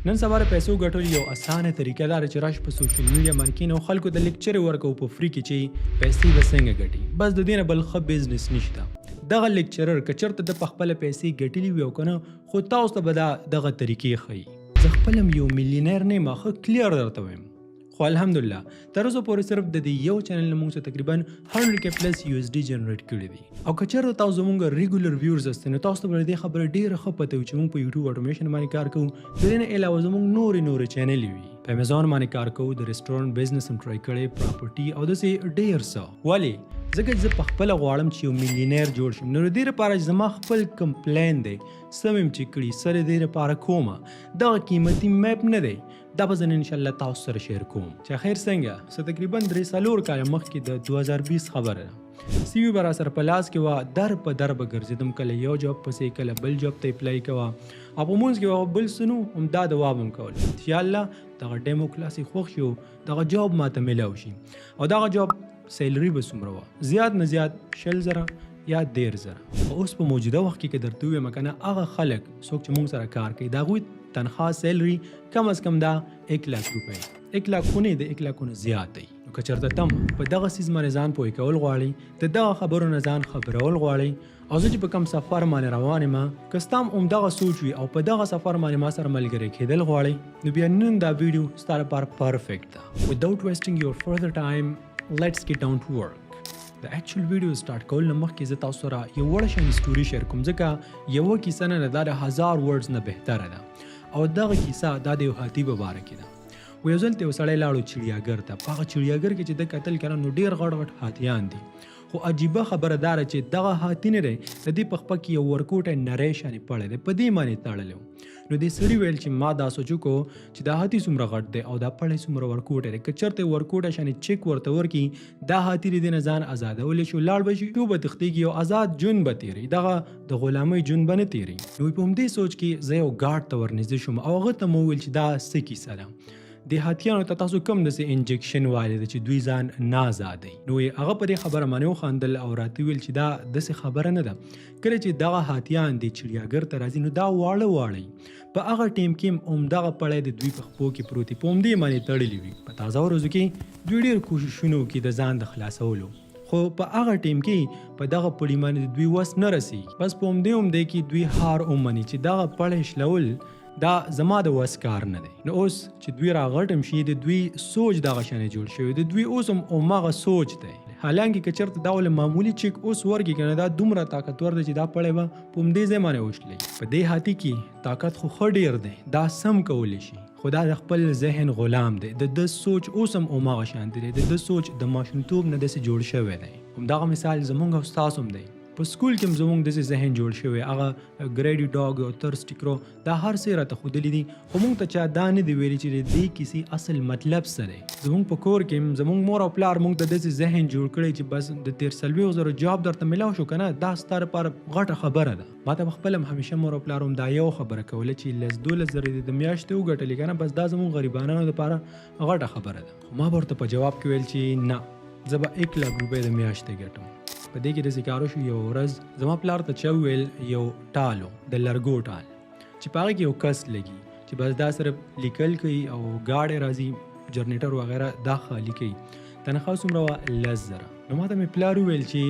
نن سبا د پیسو ګټلو یو اسانه طریقه دا ده چې راش په سوشل میډیا باندې کینې او خلکو ته لیکچرې ورکوو په فري کې چې پیسې به څنګه ګټي. بس د دې نه بل ښه بزنس نشته. دغه لیکچرر که چرته ده په خپله پیسې ګټلي وي او که نه، خو تاسو ته به دا دغه طریقې ښيي. زه خپله هم یو میلینر نه یم، ښه کلیر درته وایم، خو الحمدلله تر اوسه پورې صرف د دې یو چینل نه موږ څه تقریبا 100 K plus USD جنریټ کړي دي. او که چېرته تاسو زموږ ریګولر ویورز یاست، نو تاسو ته به دې خبره ډېره ښه پته وي چې موږ په یوټیوب اټومیشن باندې کار کوو. د دې نه علاوه زموږ نورې نورې چینلې وي، په امیزون باندې کار کوو، د ریسټورانټ بزنس هم ټرای کړی، پراپرټي او داسې ډېر څه. ولې؟ ځکه چې زه په خپله غواړم چې یو میلینر جوړ شم. نو د دې لپاره چې زما خپل کوم پلان دی، څه مې هم چې کړي، څه د دې لپاره کومه دغه قیمتي میپ نه دی، دا به زه نن انشاءالله تاسو سره شیر کوم. چې خیر څنګه څه تقریبا 3-4 کاله مخکې د 2020 خبره ده، سی وي به راسره په لاس کې وه، در په در به ګرځېدم، کله یو جاب پسې، کله بل جاب ته اپلای کوه، او په منځ کې به بل څه نو همدا دعا به هم کوله چې یا الله دغه ډیمو کلاس یې خوښ شي، دغه جاب ماته میلاو شي. او دغه جاب سیلري به څومره وه؟ زیات نه زیات 20,000 یا 30,000. خو اوس په موجوده وخت کې که درته ووایم که نه، هغه خلک څوک چې موږ سره کار کوي، د هغوی تنخواه سیلري کم از کم دا 1 لاک روپۍ، 1 لاک خو نه، د 1 لاکو نه زیات دی. نو که چېرته تم په دغه څیز باندې ځان پوه کول غواړي، د دغه خبرو نه ځان خبرول غواړي، او زه چې په کوم سفر باندې روان یم که ستا هم همدغه سوچ وي او په دغه سفر باندې ما سره ملګری کېدل غواړي، نو بیا نن دا ویډیو ستا لپاره پرفیکټ ده. Without wasting your further time, let's get down to work. د اکچوال ویډیو سٹارټ کول نه مخکې زه تاسو سره یو وړه شان سټوري شیر کوم، ځکه یوه کیسه نه ده، دا د هزار words نه بهتره ده. او دغه کیسه دا د یو هاتي په باره کې ده. و یو ځل ته یو سړی لاړو چړیاګر ته. په هغه چړیاګر کې چې ده کتل کنه، نو ډیر غټ غټ هاتیان دي، خو عجیبه خبره دا ده چې دغه هاتي نه دی، د دې په خپه کې یو ورکوټی نری شانې پړی دی، په دې باندې تړلی و. نو دې سړي ویل چې ما دا سوچ وکړو چې دا هاتي څومره غټ دی او دا پړی څومره ورکوټی دی، که چېرته ورکوټی شانې چک ورته ورکړي، دا هاتي د دې نه ځان ازادولی شو، لاړ به شي، به تښتېږي او ازاد ژوند به تېروي، دغه د غلامۍ ژوند به نه تېروي. نو په همدې سوچ کې زه یو ګارډ ته ورنږدې شوم او هغه ته مې وویل چې دا څه کیسه ده، د هاتیانو ته تاسو کوم داسې انجکشن والي ده چې دوی ځان نه ازادوي؟ نو هغه په دې خبره باندې وخندل او راته وویل چې دا داسې خبره نه ده. کله چې دغه هاتیان د چړیاګر ته راځي، نو دا واړه واړه په هغه ټیم کې هم همدغه پړی د دوی په خپو کې پروت وي، په همدې باندې تړلي وي. په تازه ورځو کې دوی ډېر کوششونه وکړي د ځان د خلاصولو، خو په هغه ټیم کې په دغه پړي باندې د دوی وس نه رسیږي. بس په همدې همدې کې دوی هار ومني چې دغه پړی شلول دا زما د وس کار نه دی. نو اوس چې دوی راغټم شي، د دوی سوچ دغه شانې جوړ شوی، د دوی اوس هم هماغه سوچ دی. حالانکه که چېرته دا ول معمولي چک اوس ورکړي که نه، دا دومره طاقتور دی چې دا پړی به په همدې ځای باندې وشلوي. په دې هاتي کې طاقت خو ښه ډېر دی، دا سم کولی شي، خو دا د خپل ذهن غلام دی. د ده سوچ اوس هم هماغه شان دی، د ده سوچ د ماشومتوب نه داسې جوړ شوی دی. همدغه مثال زمونږ او ستاسو هم دی. په سکول کې هم زمونږ داسې ذهن جوړ شوی، هغه greedy dog او thirsty crow، دا هر څه راته ښودلي دي، خو مونږ ته چا دا نه دی ویلي چې د دې کیسې اصل مطلب څه دی. زمونږ په کور کې زمونږ مور او پلار مونږ ته داسې ذهن جوړ کړی چې بس د 43,000 جاب درته میلاو شو که نه، دا ستا لپاره غټه خبره ده. ما ته به خپله هم همیشه مور او پلار هم دا یو خبره کوله چې 10-12 زره دې د میاشتې وګټلې که نه، بس دا زمونږ غریبانانو لپاره غټه خبره ده. خو ما به ورته په جواب کې ویل چې نه، زه به 1 لاک روپۍ د میاشتې ګټم. په دې کې داسې کار وشو، یوه ورځ زما پلار ته چا وویل یو ټال و، د لرګو ټال چې په هغه کې یو کس لګي چې بس دا صرف لیکل کوي او ګاډی راځي، جنریټر وغیره، دا خالي کوي. تنخوا څومره وه؟ 10,000. نو ماته مې پلار وویل چې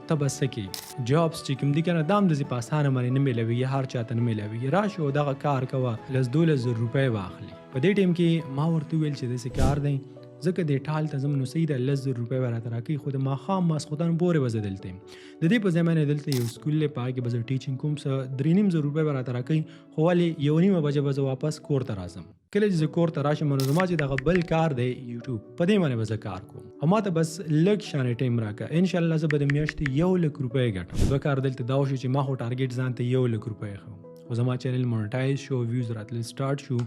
ته به څه کوې؟ جابس چې کوم دي که نه، دا هم داسې په اسانه باندې نه میلاویږي، هر چاته نه میلاویږي، راشه او دغه کار کوه، 10-12 زره روپۍ به اخلي. په دې ټایم کې ما ورته وویل چې داسې کار دی، ځکه دې ټال ته ځم، نو صحیح ده، 10,000 روپۍ به راته راکوي، خو د ماښام ماسخوتن پورې به زه دلته یم. د دې په ځای باندې دلته یو سکول دی، په هغه کې به زه teaching کوم، څه 3,500 روپۍ به راته راکوي، خو ولې 1:30 بجه به زه واپس کور ته راځم. کله چې زه کور ته راشم، نو زما چې دغه بل کار دی یوټیوب، په دې باندې به زه کار کوم او ما ته بس لږ شانې ټایم راکړه، انشاءالله زه به د میاشتې 1 لک روپۍ ګټم. دوه کار دلته دا وشو چې ما خو ټارګېټ ځان ته 1 لک روپۍ ښه، خو زما چینل مونټایز شو، ویوز راتلل سٹارټ شو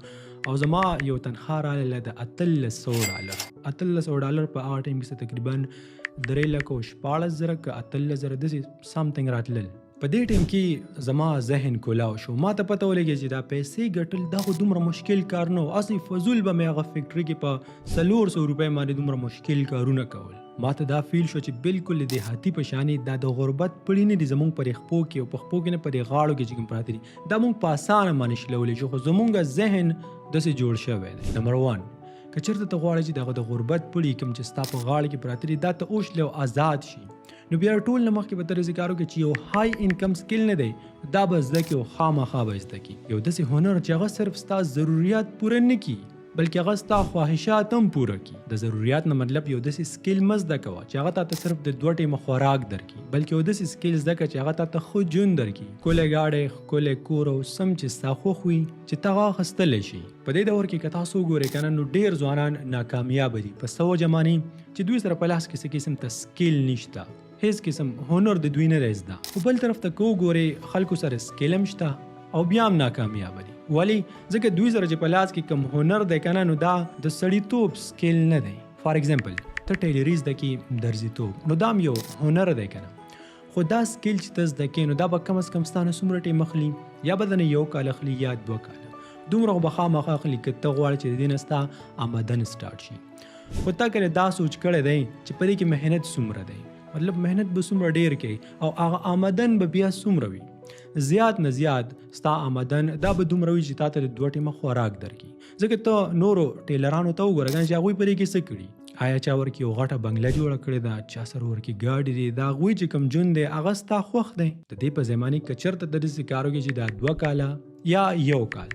او زما یو تنخواه راغله د 1800 ډالر. 1800 ډالر په هغه ټایم کې تقریبا 3,16,000 که 18,000 داسې something راتلل. په دې ټیم کې زما ذهن کولاو شو. ما ته پته ولګي چې دا پیسې ګټل دا خو دومره مشکل کار نه و، هسې فضول به مې هغه فیکټري کې په 400 روپۍ باندې دومره مشکل کارونه کول. ما ته دا feel شو چې بالکل د دهاتي په شانې دا د غربت پړي نه دي زمونږ پر خپو کې او په خپو کې نه پر غاړو کې چې کوم پراته دي، دا مونږ په اسانه باندې شلولی شو، خو زمونږ ذهن داسې جوړ شوی دی. نمبر 1، که چېرته ته غواړې چې دغه د غربت پړي کوم چې ستا په غاړه کې پراته دي دا ته وشلې او آزاد شي، نو بیا ټول نه مخکې به ته داسې کار وکړې چې یو high income skill نه دی دا به زده کړې او خامخا به یې زده کړې. یو داسې هنر چې هغه صرف ستا ضروریات پوره نه کړي بلکې هغه ستا خواهشات هم پوره کړي. د ضروریات نه مطلب یو داسې skill مه زده کوه چې هغه تاته صرف د دوه ټیمه خوراک درکړي، بلکې یو داسې skill زده کړه چې هغه تاته ښه ژوند درکړي، ښکلی ګاډی، ښکلی کور او سم چې ستا خوښ وي چې ته هغه اخیستلی شي. په دې دور کې که تاسو وګورئ که نه نو ډېر ځوانان ناکامیابه دي. په څه وجه معنی چې دوی سره په لاس کې څه قسم ته skill نشته، هیڅ قسم هنر د دوی نه دی زده. خو بل طرف ته که وګورئ خلکو سره skill هم شته او بیا هم ناکامیابه دي. ولی؟ ځکه دوی سره چې په لاس کې کوم هنر دی که نه نو دا د سړیتوب skill نه دی. for example ته ټیلري زده کړې، درزیتوب، نو دا هم یو هنر دی که نه، خو دا skill چې ته زده کړې نو دا به کم از کم ستا نه څومره ټایم اخلي؟ یا به درنه یو کال اخلي یا دوه کاله، دومره خو به خامخا اخلي که ته غواړې چې د دې نه ستا آمدن start شي. خو تا کله دا سوچ کړی دی چې په دې کې محنت څومره دی؟ مطلب محنت به څومره ډیر کوي او هغه آمدن به بیا څومره وي؟ زیات نه زیات ستا آمدن دا به دومره وي چې تا ته د دوه ټیمه خوراک درکړي. ځکه ته نورو ټیلرانو ته وګوره کنه چې هغوی په دې کې څه کړي، آیا چا ورکې یو غټه بنګله جوړه کړې ده، چا سره ورکې ګاډي دي، د هغوی چې کوم ژوند دی هغه ستا خوښ دی. د دې په ځای باندې که چېرته ته داسې کار وکړې چې دا 2 کاله یا یو کال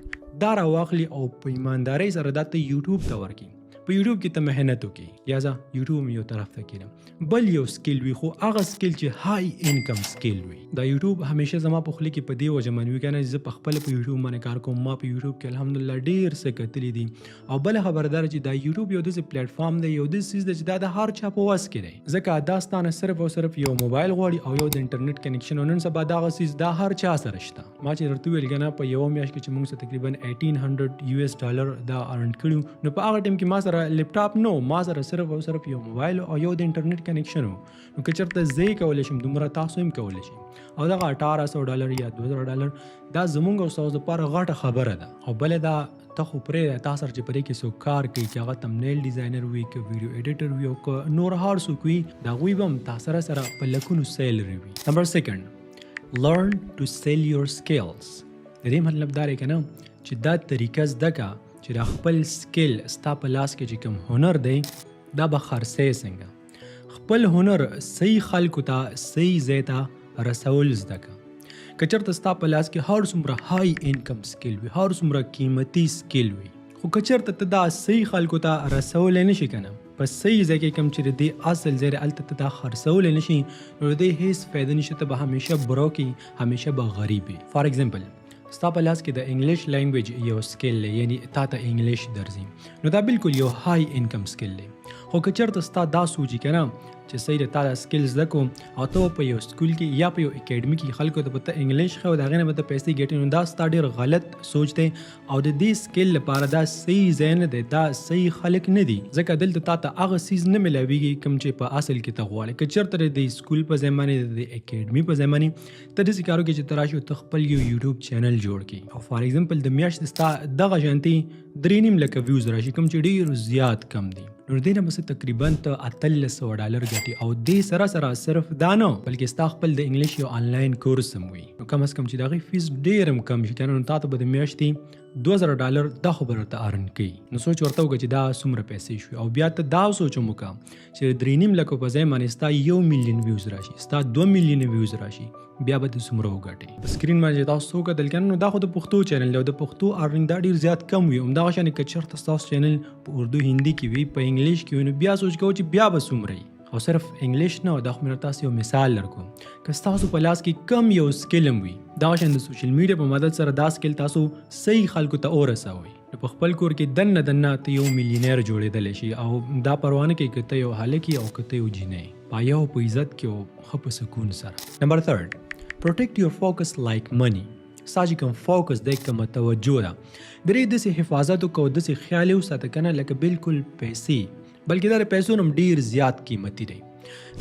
دا راواخلي او په ایماندارۍ سره دا ته یوټیوب ته ورکړي، په یوټیوب کې ته محنت وکړي، یا ځه یوټیوب هم یو طرف ته کښېنم، بل یو skill وي، خو هغه skill چې high income skill وي. دا یوټیوب همیشه زما په خوله کې په دې وجه باندې وي که نه چې زه په خپله په یوټیوب باندې کار کوم، ما په یوټیوب کې الحمدلله ډېر څه کتلي دي. او بله خبره دا ده چې دا یوټیوب یو داسې پلیټفارم دی، یو داسې څیز دی چې دا د هر چا په وس کې دی، ځکه دا ستا نه صرف او صرف یو موبایل غواړي او یو د انټرنیټ connection، او نن سبا دغه څیز دا هر چا سره شته. ما چې درته وویل که نه په یوه میاشت کې چې موږ څه تقریبا 1800 US dollar دا earn کړي، نو په هغه ټایم کې ما سره لپټاپ نه و، ما سره صرف او صرف یو موبایل او یو د انټرنیټ connection و. نو که چېرته زه یې کولی شم دومره تاسو هم کولی شئ. او دغه 1800 ډالر یا 2000 ډالر دا زمونږ او ستاسو دپاره غټه خبره ده. او بله دا ته خو پرېږده، تا سره چې په دې کې څوک کار کوي چې هغه thumbnail designer وي که video editor وي او که نور هر څوک وي، د هغوی به هم تا سره سره په لکونو salary وي. نمبر 2، learn to sell your skills. د دې مطلب دا دی که نه چې دا طریقه زده که چې دا خپل skill ستا په لاس کې چې کوم هنر دی دا به خرڅوې څنګه، خپل هنر صحیح خلکو ته صحیح ځای ته رسول زده که. که چېرته ستا په لاس کې هر څومره high income skill وي، هر څومره قیمتي skill وي، خو که چېرته ته دا صحیح خلکو ته رسولی نه شي که نه، په صحیح ځای کې کوم چې د دې اصل ځای دی هلته ته دا خرڅولی نه شي، نو د دې هیڅ فایده نشته، ته به همیشه broke یې، همیشه به غریب یې. for example ستا په لاس کې د English language یو skill دی، یعنی تا ته انګلیش درځي، نو دا بالکل یو high income skill دی. خو که چېرته ستا دا سوچ که نه چې صحیح دی تا دا skill زده کوم او ته په یو school کې یا په یو اکیډمي کې خلکو ته به ته انګلیش ښیې او د هغې نه به ته پیسې ګټې، نو دا ستا ډېر غلط سوچ دی او د دې skill لپاره دا صحیح ځای نه دی، دا صحیح خلک نه دي، ځکه دلته تا ته هغه څیز نه میلاویږي کوم چې په اصل کې ته غواړې. که چېرته د دې school په ځای باندې، د دې اکیډمي په ځای باندې ته داسې کار وکړې چې ته راشې او ته خپل یو یوټیوب channel جوړ کړې او for example د میاشتې ستا دغه شانتې 3.5 لکه views راشي کوم چې ډېر زیات کم دي، نو دې نه به څه تقریبا ته 1800 ډالر ګټې. او دې سره سره صرف دا نه بلکې ستا خپل د انګلیش یو آنلاین کورس هم وي، نو کم از کم چې د هغې fees ډېر هم کم شي که نه نو تا ته به د میاشتې 2000 ډالر دا خو به درته earn کوي. نو سوچ ورته وکړه چې دا څومره پیسې شوې. او بیا ته دا سوچ هم وکړه چې 3.5 لکو په ځای باندې ستا 1 میلیون views راشي، ستا 2 میلیون views راشي، بیا به ته څومره وګټې. په screen باندې چې تاسو وکتل که نه نو دا خو د پښتو channel دی او د پښتو earning دا ډېر زیات کم وي. همدغه شان که چېرته ستاسو channel په اردو هندي کې وي، په انګلیش کې وي، نو بیا سوچ کوه چې بیا به څومره وي. او صرف انګلیش نه، دا خو مې تاسو یو مثال درکوم، که ستاسو په لاس کې کم یو skill هم وي، دغه شان د social media په مدد سره دا skill تاسو صحیح خلکو ته ورسوئ، نو په خپل کور کې دننه دننه ته یو millionaire جوړېدلی شي. او دا پروا نه کوي که ته یو هلک یې او که ته یو جینۍ، پایه او په عزت کې او ښه په سکون سره. نمبر 3، protect your focus like money. ستا چې کوم focus دی، کومه توجه ده، درې داسې حفاظت وکړه او داسې خیال یې وساته که نه لکه بالکل پیسې، بلکې دا د پیسو نه هم ډېر زیات قیمتي دی.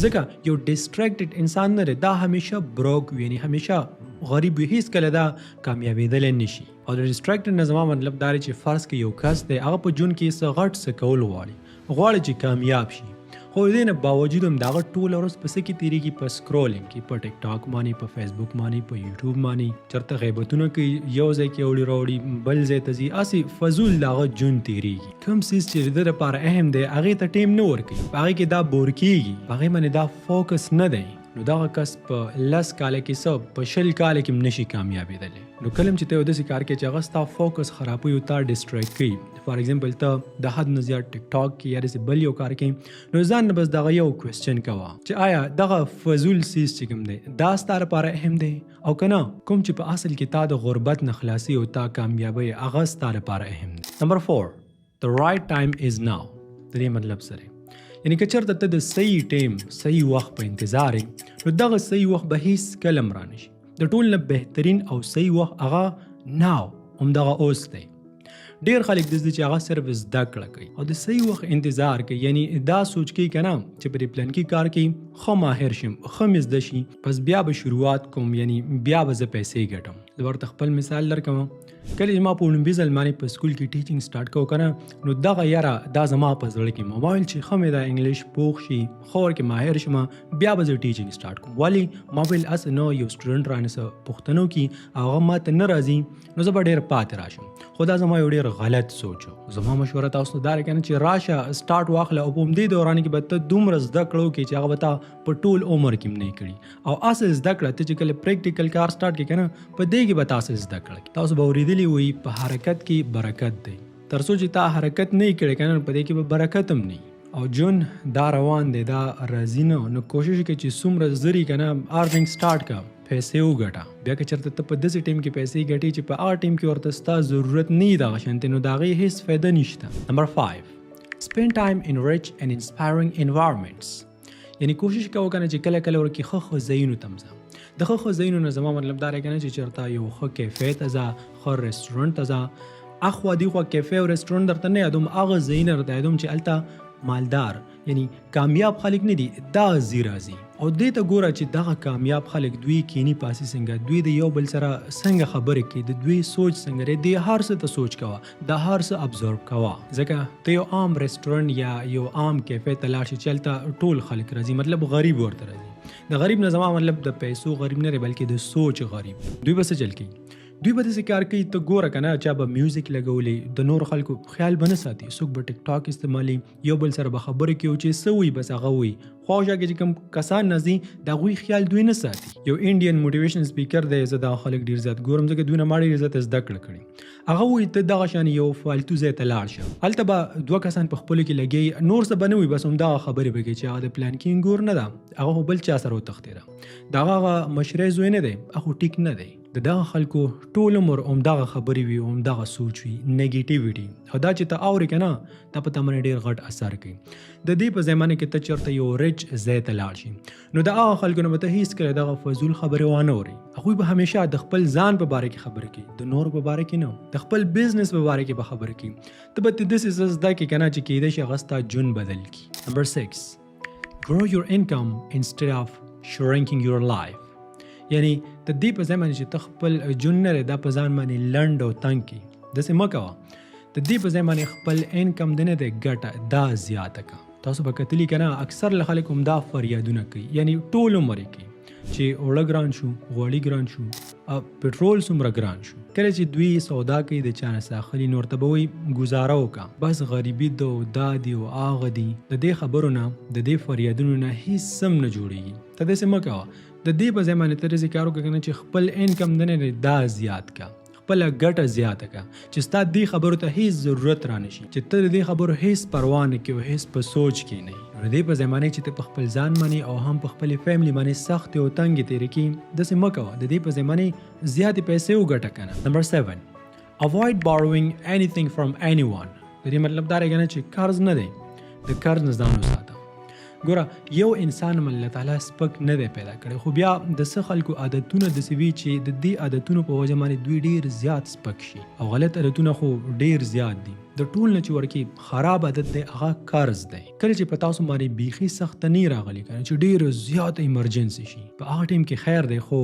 ځکه یو ډیسټریکټډ انسان نه دی، دا همیشه broke وي، یعنی همیشه غریب وي، هیڅ کله دا کامیابېدلی نشي. او د distracted نه زما مطلب دا دی چې فرض کې یو کس دی، هغه په ژوند کې څه غټ څه کول غواړي، غواړي چې کامیاب شي، خو د دې نه باوجود هم د هغه ټوله ورځ په څه کې تېرېږي؟ په scrolling کې، په ټیک ټاک باندې، په فیسبوک باندې، په یوټیوب باندې، چېرته غیبتونه کوي، یو ځای کې اوړي راوړي، بل ځای ته ځي، هسې فضول د هغه ژوند تېرېږي. کوم څیز چې د ده لپاره اهم دی هغې ته ټایم نه ورکوي، په هغې کې دا bore کېږي، په هغې باندې دا focus نه دی. نو دغه کس په 10 کاله کې څه، په 20 کاله کې هم نشي کامیابېدلی. نو کله هم چې ته یو داسې کار کوې چې هغه ستا focus خرابوي او تا distract کوي، for example ته د حد نه زیات ټیک ټاک کې یا داسې بل یو کار کوې، نو ځان نه بس دغه یو question کوه چې آیا دغه فضول څیز چې کوم دی دا ستا لپاره اهم دی او که نه، کوم چې په اصل کې تا د غربت نه خلاصي او تا کامیابوي هغه ستا لپاره اهم دی. نمبر 4، The right time is now. د دې مطلب څه دی؟ یعنی که چېرته ته د صحیح ټایم، صحیح وخت په انتظار یې، نو دغه صحیح وخت به هیڅ کله هم رانشي. د ټول نه بهترین او صحیح وخت هغه now، همدغه اوس دی. ډیر خلک داسې دي چې هغه صرف زده کړه کوي او د صحیح وخت انتظار کوي، یعنی دا سوچ کوي که نه چې په دې پلانکي کار کې ښه ماهر شم، ښه مې زده شي، پس بیا به شروعات کوم، یعنی بیا به زه پیسې ګټم. زه ورته خپل مثال درکوم. کله چې ما په لومړي ځل باندې په سکول کې teaching start کو کنه، نو دغه یاره دا زما په زړه کې ما ویل چې ښه مې دا انګلیش پوخ شي، ښه ورکې ماهر شم، بیا به زه teaching start کوم. ولی ما ویل هسې نه یو student رانه څه پوښتنه وکړي او هغه ما ته نه راځي، نو زه به ډېر پاتې راشم. خو دا زما یو ډېر غلط سوچ و. زما مشوره تاسو ته دا ده که نه چې راشه start واخله او په همدې دوران کې به ته دومره زده کړه وکړې چې هغه به تا په ټول عمر کې هم نه کړي. او اصل زده کړه ته چې کله practical کار start کړې که نه، په دې کې به تاسو زده کړه کوي. تاسو به اورېدلي وي په حرکت کې برکت دی، تر څو چې تا حرکت نه کړی که نه، په دې کې به برکت هم نه. او ژوند دا روان دی، دا راځي نه، نو کوشش وکړئ چې څومره زر یې که نه earning start کړه، پیسې وګټه. بیا که چېرته ته په داسې ټایم کې پیسې ګټې چې په هغه ټایم کې ورته ستا ضرورت نه وي دغه شانتې، نو د هغې هېڅ فایده نشته. نمبر 5، Spend time in rich and inspiring environments. یعنی کوشش کوه که نه چې کله کله ورکې ښه ښه ځایونو ته هم ځه. د ښه ښه ځایونو نه زما مطلب دا دی که نه چې چېرته یو ښه کیفې ته ځه، ښه رستورانت ته ځه. اخوا دیخوا کیفې او رستورانت درته نه یادوم، هغه ځایونه درته یادوم چې هلته مالدار یعنی کامیاب خلک نه دي، دا ځي راځي. او دې ته ګوره چې دغه کامیاب خلک دوی کینی پاسي څنګه، دوی د یو بل سره څنګه خبرې کوي، د دوی سوچ څنګه دی، دې هر څه ته سوچ کوه، دا هر څه observe کوه. ځکه ته یو عام رستورانت یا یو عام کیفې ته لاړ شې چې هلته ټول خلک راځي، مطلب غریب ورته راځي. د غریب نه زما مطلب د پیسو غریب نه دی، بلکې د سوچ غریب. دوی به څه چل کوي؟ دوی به داسې کار کوي، ته ګوره که نه چا به music لګولی، د نورو خلکو خیال به نه ساتي، څوک به ټیک ټاک استعمالي، یو بل سره به خبرې کوي چې څه وایي بس هغه وایي. خواوشا کې چې کوم کسان ناست دي د هغوی خیال دوی نه ساتي. یو Indian motivation speaker دی، زه دغه خلک ډېر زیات ګورم ځکه دوی نه ما ډېر زیاته زده کړه کړې. هغه وایي ته دغه شان یو فالتو ځای ته لاړ شه، هلته به دوه کسان په خپلو کې لګوي، نور څه به نه وي، بس همدغه خبرې به کوي چې هغه د پلانکي انګور نه ده، هغه خو بل چا سره وتښتېده، د هغه هغه مشری زوی نه دی، هغه خو ټیک نه دی. د دغه خلکو ټول عمر همدغه خبرې وي، همدغه سوچ وي، negativity. او دا چې ته اورې که نه، دا په تا باندې ډېر غټ اثر کوي. د دې په ځای باندې که ته چېرته یو rich ځای ته لاړ شي، نو د هغه خلکو نه به ته هېڅکله دغه فضول خبرې وانه اورې. هغوی به همیشه د خپل ځان په باره کې خبرې کوي، د نورو په باره کې نه، د خپل business په باره کې به خبرې کوي. ته به ترې داسې څه زده کړې که نه چې کېدای شي هغه ستا ژوند بدل کړي. نمبر 6، Grow your income instead of shrinking your life. یعنی د دې په ځای باندې چې ته خپل ژوند نه دی دا په ځان باندې لنډ او تنګ کړي، داسې مه کوه. د دې په ځای باندې خپل income دی نه دی ګټه دا زیاته کړه. تاسو به کتلي که نه اکثر له خلک همدا فریادونه کوي، یعنی ټول عمر یې کوي چې اوړه ګران شو، غوړي ګران شو، پټرول څومره ګران شو. کله چې دوی سودا کوي د چا نه څه اخلي، نو ورته به وایي ګزاره وکړه، بس غریبي ده او دا دي او هغه دي. د دې خبرو نه، د دې فریادونو نه هیڅ سم نه جوړیږي. ته داسې مه کوه. د دې په ځای باندې ته داسې کار وکړه که نه چې خپل income دی نه دی دا زیات کړه، خپله ګټه زیاته کړه، چې ستا دې خبرو ته هیڅ ضرورت را نشي، چې ته د دې خبرو هیڅ پروا نه کوې او هیڅ په سوچ کې نه یې. نو د دې په ځای باندې چې ته په خپل ځان باندې او هم په خپلې family باندې سختې او تنګې تېرې کړې، داسې مه کوه. د دې په ځای باندې زیاتې پیسې وګټه که نه. نمبر 7، Avoid borrowing anything from anyone. د دې مطلب دا دی که نه چې قرض نه دی، د قرض نه ځان وساته. ګوره یو انسان هم الله تعالی سپک نه دی پیدا کړی، خو بیا د څه خلکو عادتونه داسې وي چې د دې عادتونو په وجه باندې دوی ډېر زیات سپک شي، او غلط عادتونه خو ډېر زیات دي. د ټول نه چې ورکی خراب عادت دی هغه قرض دی. کله چې په تاسو باندې بیخي سخته نه راغلی کنه، چې ډیر زیات ایمرجنسي شي، په هغه ټایم کې خیر دی، خو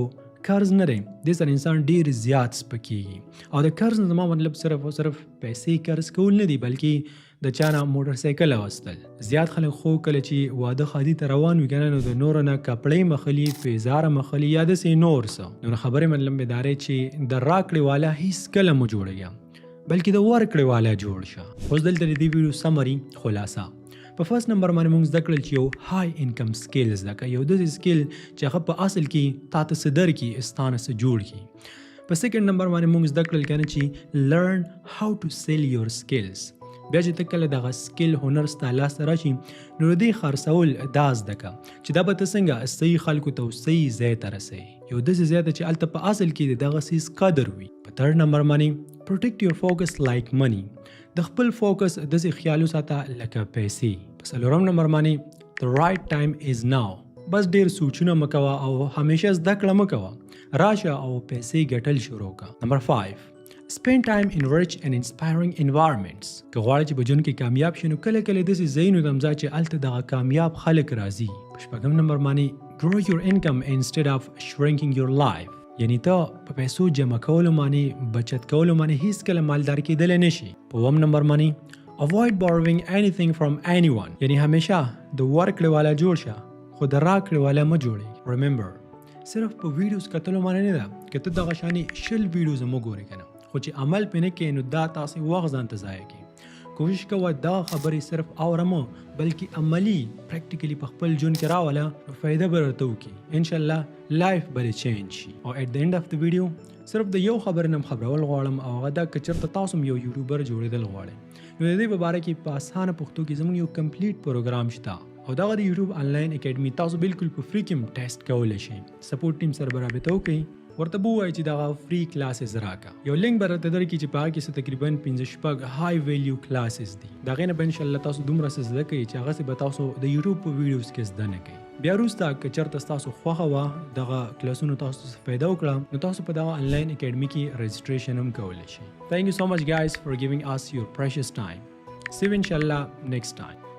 قرض نه دی. دې سره انسان ډیر زیات سپکیږي. او د قرض نه زما مطلب صرف او صرف پیسې قرض کول نه دي، بلکې د چا نه موټر سایکل اخیستل. زیات خلک خو کله چې واده ښادي ته روان وي کنه، نو د نورو نه کپړې مخلي، پیزاره مخلي یا داسې نور څه. نو د خبرې مطلب مې دا دی چې د راکړې والا هیڅکله مه جوړېږه، بلکې د ورکړې والا جوړ شه. اوس دلته د دې ویډیو summary خلاصه. په first number باندې موږ زده کړل چې یو high income skill زده کړه، یو داسې skill چې هغه په اصل کې تا ته څه درکړي، ستا نه څه جوړ کړي. په second number باندې موږ زده کړل کنه چې learn how to sell your skills. بیا چې ته کله دغه skill هنر ستا لاسته راشي، نو د دې خرڅول دا زده کړه چې دا به ته څنګه صحیح خلکو ته او صحیح ځای ته رسوي، یو داسې ځای ته چې هلته په اصل کې د دغه څیز قدر وي. په third number باندې protect your focus like money، د خپل focus داسې خیال وساته لکه پیسې. په څلورم نمبر باندې the right time is now، بس ډیر سوچونه مه کوه او همیشه زده کړه مه کوه، راشه او پیسې ګټل شروع کړه. نمبر 5، spend time in rich and inspiring environments. که غواړې چې په ژوند کې کامیاب شې، نو کله کله داسې ځایونو ته هم ځه چې هلته دغه کامیاب خلک راځي. په شپږم نمبر باندې grow your income instead of shrinking your life، یعنی ته په پیسو جمع کولو باندې، بچت کولو باندې هیڅکله مالدار کېدلی نه شي. په اووم نمبر باندې avoid borrowing anything from anyone، یعنی همیشه د ورکړې والا جوړ شه، خو د راکړې والا مه جوړېږي. Remember، صرف په videos کتلو باندې نه ده، که ته دغه شانې 20 videos هم وګورې که نه، خو چې عمل پې نه کوې، نو دا تاسې وخت ځان ته ضایع کوي. کوشش کوه دا خبرې صرف اوره مه، بلکې عملی practically په خپل ژوند کې راوله، نو فایده به درته وکړي، انشاءالله life به دې change شي. او at the end of the video صرف د یو خبرې نه هم خبرول غواړم، او هغه دا که چېرته تاسو هم یو YouTuber جوړېدل غواړئ، نو د دې په باره کې په اسانه پښتو کې زموږ یو complete پروګرام شته، او دغه د YouTube online academy تاسو بالکل په free کې هم ټیسټ کولی شئ. support team سره به رابطه وکړئ، ورته به ووایئ چې دغه free classes راکړه، یو لینک به راته درکړي چې په هغه کې څه تقریبا پنځه شپږ high value classes دي. د هغې نه به انشاءالله تاسو دومره څه زده کوئ چې هغسې به تاسو د یوټیوب په videos کې زده نه کوئ. بیا وروسته که چېرته ستاسو خوښه وه، دغه کلاسونو تاسو څه فایده وکړه، نو تاسو په دغه online academy کې registration هم کولی شئ. Thank you so much guys for giving us your precious time. See you inshallah next time.